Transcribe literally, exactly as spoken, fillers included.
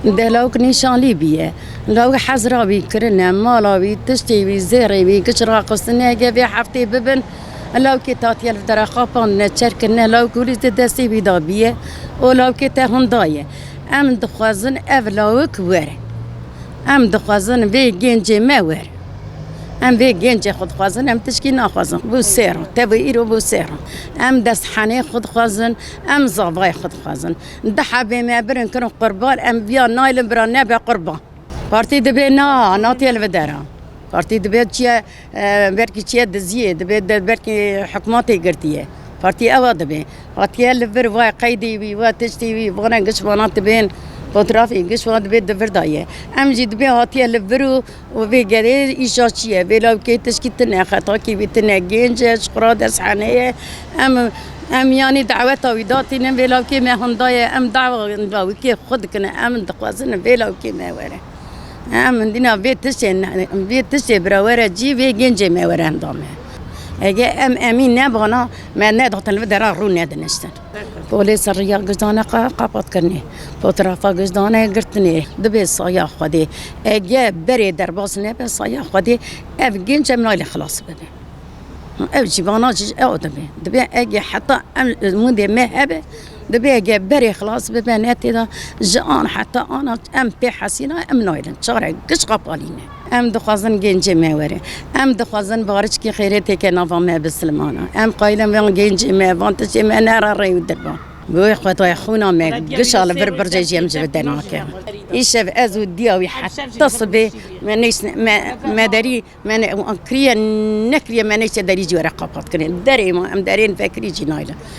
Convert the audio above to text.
Deh lawik nîşanlî bîye. Lawik hezra wî kirine, mala wî, tiştê wî, zêrê wî, giç raqistine, ge vê heftê bibin. Lawikê tatiye li dera xapandine, çer kirine, lawik wî li destê wî da bîye. O lawikê te hundaye. Em dixwazin ev lawik were. Em dixwazin vê gencê me were. Em vê gencê xwe dixwazin, em tişkî naxwazin. Bû sê ro, tevî îro bû sê ro. Em desthenê xwe dixwazin, em zavayê xwe dixwazin. Di hebê me birin kirin qurban, em viya naylin bira nebe qurban. Partî dibê na, natiye li vi dera. Partî dibê çiye, e, belkî çiye diziyê, dibê de, belkî hikûmetê girtiye. Partî ewa dibê. Hatiye li vir, vay qeydê wî, vay tiştê wî, vana giş vana dibên, fotoğrafê giş vana dibê di vir daye. Em jî dibê hatiye li vir û, û vê gerê îşa çiye. Vê lawikê tişkî tine, xetakî wî tine, gênc e, ji xwe ra desthenê ye. Em, em yanî daweta wî datînin, vê lawikê me hundaye, em dawa lawikê xwe dikine, em dixwazin vê lawikê me were. Em dîna vê tiştê ne, vê tiştê bira were cî, vê gencê me were endame. Ege em emîn nebana, me nedatin li dera rû nediniştin. Polês riya gijdane qa-, qapat kirinê. Fotoğrafa gijdane girtinê. Dibê saya Xwedê. Ege berê derbas nebe saya Xwedê, ev genc em naylê xilas bibe. Ev cîvana jî ew dibe. Dibe ege heta em mûdê me hebe, dibe ege berê xilas bibe, ne tê de ji an heta ana em pê hesîna em naylin. Çare giş qapalîne. Em dixwazin gencê me were. Em dixwazin bariçkî xêrê têke nava me bisilmana. Em qayilin van gencê me, van tiştê me nera rê û dirba. Wê xwedayê xûna me gişa li vir bircê jî em ji vir dernake. Îşev ez û diya wî heta sibê me neyşne-, me, me derî Me ne, wan kiriye, nekiriye, me neyse derî jî were qapat kirin. Derê ma, em derên vekirî jî naylin.